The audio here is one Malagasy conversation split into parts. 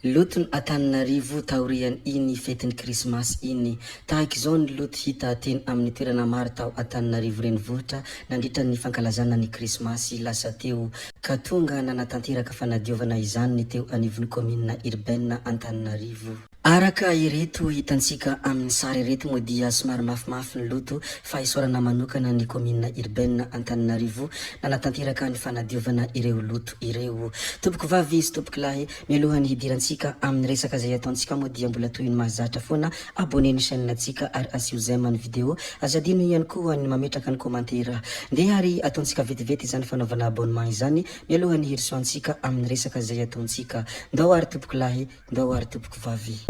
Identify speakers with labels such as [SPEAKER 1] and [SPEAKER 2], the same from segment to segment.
[SPEAKER 1] Loton' Antananarivo taorian' iny fetin'ny Krismasy iny. Tahaka izao ny loto hita teny amin'ny toerana maro tao Antananarivo renivohitra nandritra ny fankalazana ny Krismasy lasa teo, ka tonga nanatanteraka fanadiovana izany ny teo anivon'ny kaominina urbaine Antananarivo. Araka ireto hitantsika amin'ny sary ireto moa dia somary mafimafy ny loto fa isaorana manokana ny kaominina urbaine Antananarivo nanatanteraka ny fanadiovana ireo loto ireo. Tompoko vavy sy tompoko lahy, mialohan'ny hidirantsika amin'ny resaka izay ataontsika moa dia mbola toy ny mahazatra foana, abonner ny chaîne ntsika ary asio j'aime ny vidéo, aza adino ihany koa ny mametraka ny commentaire. Ndeha ary ataontsika vetivety izany fanaovana abonnement izany mialohan'ny hirosoantsika amin'ny resaka izay ataontsika. Ndao ary tompoko lahy, Ndao ary tompoko vavy.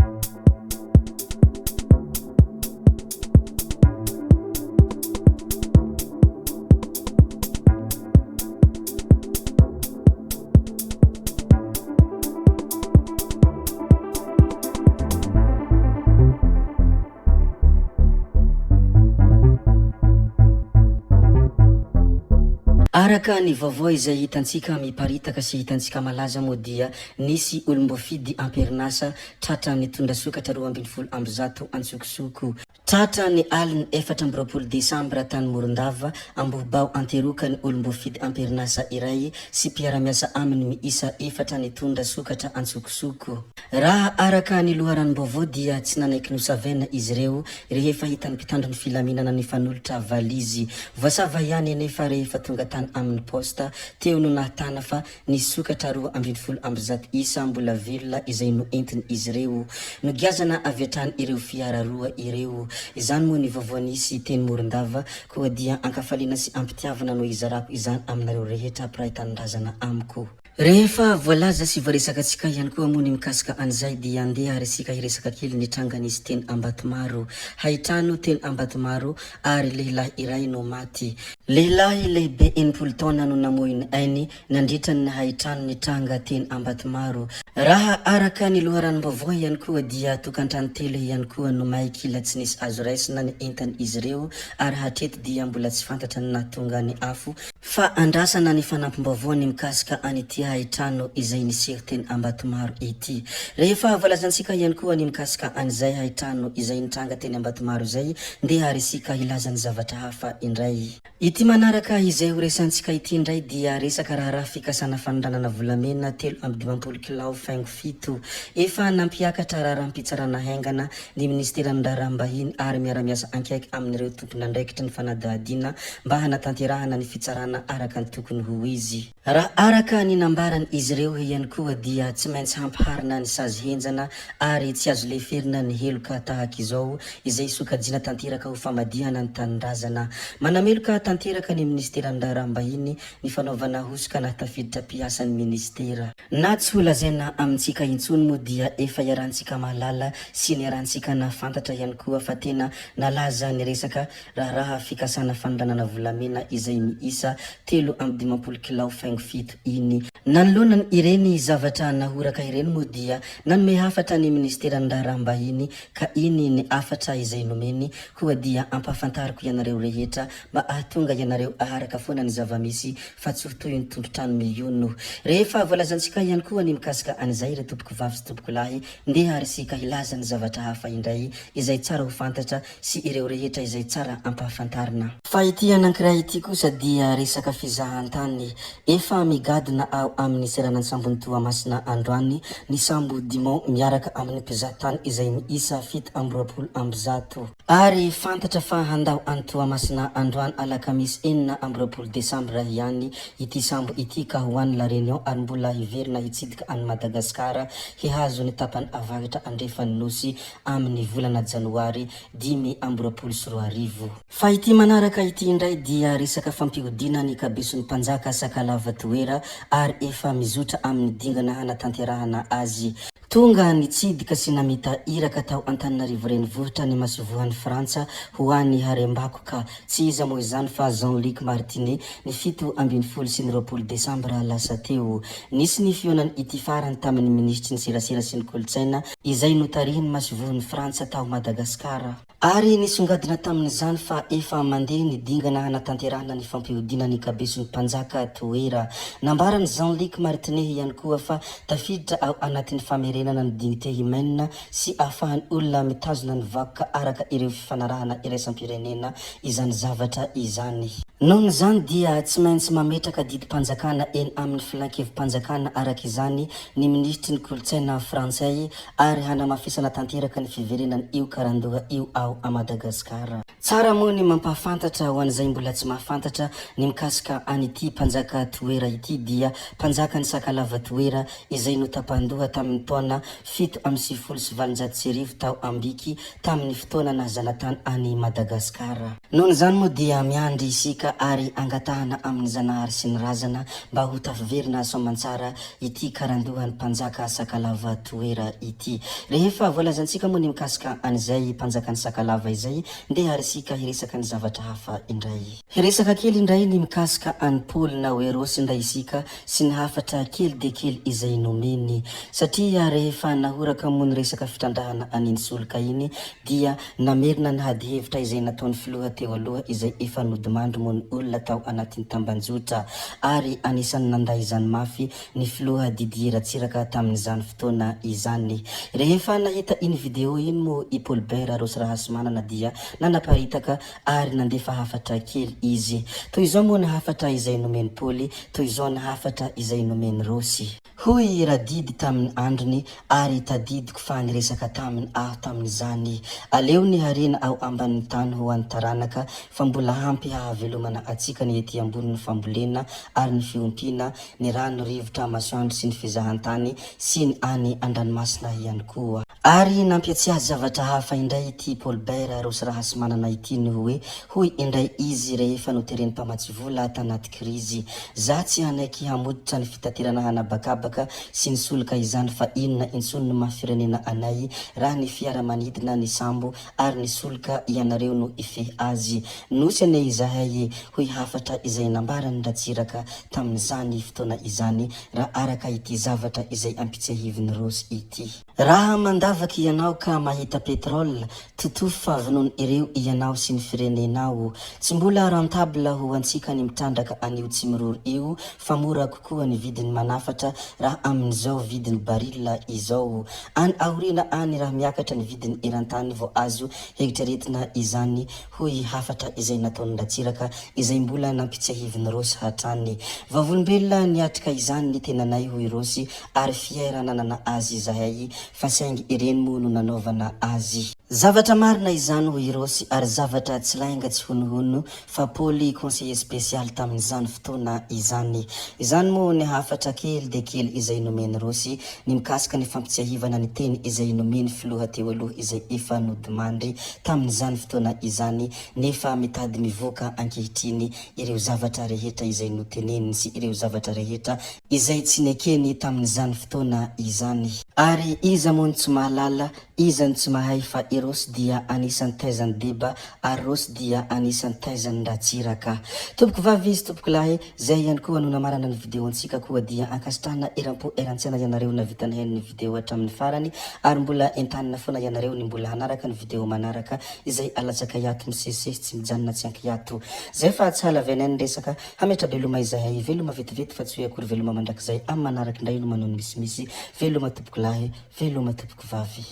[SPEAKER 1] Araka ny vaovao izay hitantsika miparitaka sy hitantsika malaza moa dia nisy olom-boafidy am-perinasa tratra nitondra sokatra 112 antsokosoko. Tratra ny alin'ny 24 desambra tany Morondava, Ambohibao Anteroka ny olom-boafidy am-perinasa iray sy mpiara-miasa aminy miisa efatra nitondra sokatra antsokosoko. Raha araka ny loharanom-baovao dia tsy nanaiky nosavaina izy ireo rehefa hitan'ny mpitandro ny filaminana nifanolotra valizy. Voasava ihany anefa rehefa tonga tany amin'ny poste, teo no nahatana fa nisy sokatra 112 isa mbola velona izay noentin'izy ireo. Nogiazana avy hatrany ireo fiara roa ireo. Izany moa ny vaovao nisy teny Morondava, koa dia ankafaliana sy ampitiavana no hizarako izany aminareo rehetra mpiray tanindrazana amiko. Rehefa voalaza sy voaresakantsika ihany koa moa ny mikasika an'izay dia andeha ary isika hiresaka kely ny tranga nisy teny Ambatomaro. Haitrano teny Ambatomaro ary lehilahy iray no maty. Lehilahy lehibe 60 taona no namoy ny ainy nandritra ny haitrano nitranga teny Ambatomaro. Raha araka ny loharanom-baovao ihany koa dia tokantrano telo ihany koa no may kila tsy nisy azo raisina ny entan'izy ireo ary hatreto dia mbola tsy fantatra ny nahatonga ny afo Fa andrasana ny fanampim-baovao ny mikasika an'ity haitrano izay niseho teny Ambatomaro ity. Rehefa voalazantsika ihany koa ny mikasika an'izay haitrano izay nitranga teny Ambatomaro izay, ndeha ary isika hilaza ny zavatra hafa indray. Ity manaraka izay ho resantsika ity indray dia resaka raharaha fikasana fanondranana volamena 53 kilao faingo fito. Efa nampiakatra raharaham-pitsarana haingana ny minisiteran'ny raharaham-bahiny ary miara-miasa ankaiky amin'ireo tompon'andraikitry ny fanadihadiana mba hanatanterahana ny fitsarana araka ny tokony ho izy. Raha araka ny nambaran'izy ireo ihany koa dia tsy maintsy hampiharina ny sazy henjana ary tsy azo leferina ny heloka tahaka izao izay sokajiana tanteraka ho famadihana ny tanindrazana. Manameloka tanteraka ny minisiteran'ny raharaham-bahiny ny fanaovana hosoka nahatafiditra mpiasan'ny minisitera. Na tsy ho lazaina amintsika intsony moa dia efa iarahantsika mahalala sy niarahantsika nahafantatra ihany koa fa tena nalaza ny resaka raharaha fikasana fanondranana volamena izay miisa 53 kilao faingo fito iny. Nanoloana ireny zavatra nahoraka ireny moa dia nanome hafatra ny minisiteran'ny raharaham-bahiny ka iny ny hafatra izay nomeny koa dia ampahafantariko ianareo rehetra mba ahatonga ianareo aharaka foana ny zava-misy fa tsy ho toy ny tompon-trano mihono. Rehefa voalazantsika ihany koa ny mikasika an'izay ry tompoko vavy sy tompoko lahy, ndeha ary isika hilaza ny zavatra hafa indray izay tsara ho fantatra sy ireo rehetra izay tsara ampahafantarina. Fa ity anankiray ity kosa dia resaka fizahan-tany. Efa migadona ao amin'ny seranan-tsambon'i Toamasina androany ny sambo Dimon miaraka amin'ny mpizaha tany izay miisa 127. Ary fantatra fa handao an'i Toamasina androany alakamisy 26 desambra ihany ity sambo ity ka ho any La Réunion ary mbola hiverina hitsidika an'i Madagasikara hihazo ny tapany avaratra andrefan'ny Nosy amin'ny volana janoary 2025. Fa ity manaraka ity indray dia resaka fampihodina ny kabeson'ny mpanjaka Sakalava Toera ary efa mizotra amin'ny dingana hanatanterahana azy. Tonga nitsidika sy namita iraka tao Antananarivo Renivohitra ny masoivohon'i Frantsa ho an'ny harem-bakoka. Tsy iza moa izany fa Jean Luc Martinet, ny 17 sy ny 20 desambra lasa teo. Nisy ny fihaonan'ity farany tamin'ny minisitry ny serasera sy ny kolontsaina izay notarihin'ny masoivohon'i Frantsa tao Madagasikara. Ary nisongadina tamin'izany fa efa mandeha ny dingana hanatanterahana ny fampihodinana ny kabeson'ny mpanjaka Toera. Nambaran'i Jean Luc Martinet ihany koa fa tafiditra ao anatin'ny famerenana ny dignité humaine sy ahafahan'ny olona mitazona ny vakoka araka ireo fifanarahana iraisam-pirenena izany zavatra izany. Nohon'izany dia tsy maintsy mametraka didim-panjakana eny amin'ny filankevi-panjakana araka izany ny minisitry ny kolontsaina frantsay ary hanamafisana tanteraka ny fiverenan'io karandoha io ao a Madagasikara. Tsara moa ny mampahafantatra ho an'izay mbola tsy mahafantatra ny mikasika an'ity mpanjaka Toera ity dia mpanjakan'ny Sakalava Toera izay notapahan-doha tamin'ny taona 1897 tao Ambiky tamin'ny fotoana naha zanatany an'i Madagasikara. Nohon'izany moa dia miandry isika ary angatahana amin'ny Zanahary sy ny Razana mba ho tafiverina soamantsara ity karandohan'ny mpanjaka Sakalava Toera ity. Rehefa voalazantsika moa ny mikasika an'izay mpanjakan'ny Sakalava izay, ndeha ary isika hiresaka ny zavatra hafa indray. Hiresaka kely indray ny mikasika an'i Paoly na hoe Rosy indray isika sy ny hafatra kely dia kely izay nomeny. Satria rehefa nahoraka moa ny resaka fitrandrahana an'iny solika iny dia namerina ny hadihevitra izay nataon'ny filoha teo aloha izay efa nodimandry moa ny olona tao anatin'ny tambanjotra ary anisan'ny nandà izany mafy ny filoha Didier Ratsiraka tamin'izany fotoana izany. Rehefa nahita iny video iny moa i Paul Bert Rossy Rahasimanana dia nanaparitaka ary nandefa hafatra kely izy. Toy izao moa ny hafatra izay nomen'i Paoly, toy izao ny hafatra izay nomen'i Rossy. Hoy i Radidy tamin'ny androny, ary tadidiko fa niresaka taminy aho tamin'izany. Aleo ny harena ao ambanin'ny tany ho an'ny taranaka, fa mbola ampy hahavelomana antsika ny ety ambonin'ny fambolena ary ny fiompiana, ny rano, rivotra, masoandro sy ny fizahantany sy ny any an-dranomasina ihany koa. Ary nampiatsiahy zavatra hafa indray ity Paul Bert Rossy Rahasimanana ity ny hoe, hoy indray izy rehefa noteren'ny mpamatsy vola tanaty krizy, Za tsy hanaiky hamoditra ny fitaterana hanabakabaka sy ny solika izany fa inona intsony no maha firenena anay raha ny fiaramanidina, ny sambo ary ny solika ianareo no hifehy azy. Nosy anie izahay e! hoy hafatra izay nambaran'i Ratsiraka tamin'izany fotoana izany raha araka ity zavatra izay ampitsiahivin'i Rossy ity. Raha mandavaka ianao ka mahita pétrole, totofy fa vonono ireo ianao sy ny firenenao. Tsy mbola rentable ho antsika ny mitrandraka an'io Tsimiroro io fa mora kokoa ny vidiny manafatra raha amin'izao vidiny baril izao. Any aoriana any raha miakatra ny vidiny eran-tany vao azo heritreretina izany hoy hafatra izay nataon'i Ratsiraka izay mbola nampitsiahivin'i Rossy hatrany. Vavolombelona niatrika izany ny tenanay hoy Rossy ary fier nanana azy izahay fa saingy ireny moa no nanaovana azy. Zavatra marina izany hoy Rossy ary zavatra tsy lainga tsy honohono fa Paoly conseiller spécial tamin'izany fotoana izany. Izany moa ny hafatra kely dia kely izay nomen'i Rossy ny mikasika ny fampitsiahivana ny teny izay nomeny filoha teo aloha izay efa nodimandry tamin'izany fotoana izany nefa mitady mivoaka ankehitriny ireo zavatra rehetra izay noteneniny sy ireo zavatra rehetra izay tsy nekeny tamin'izany fotoana izany. Ary iza moa no tsy mahalala, iza no tsy mahay fa i Rossy dia anisan'ny taizan'i Deba ary Rossy dia anisan'ny taizan'i Ratsiraka. Tompoko vavy izy tompoko lahy, zay ihany koa no namarana ny video-ntsika koa dia ankasitrahana eram-po eran-tsaina ianareo navita nihaino ny video hatramin'ny farany ary mbola entanina foana ianareo ny mbola hanaraka ny video manaraka izay alatsakay ato misesisesy tsy mijanona tsy ankiato. Zay fa tsy halavianay ny resaka Hametra-beloma izahay, veloma vetivety fa tsy hoe akory veloma mandrakizay, amin'ny manaraka indray no manao ny misimisy, veloma tompoko lahy, veloma tompoko vavy.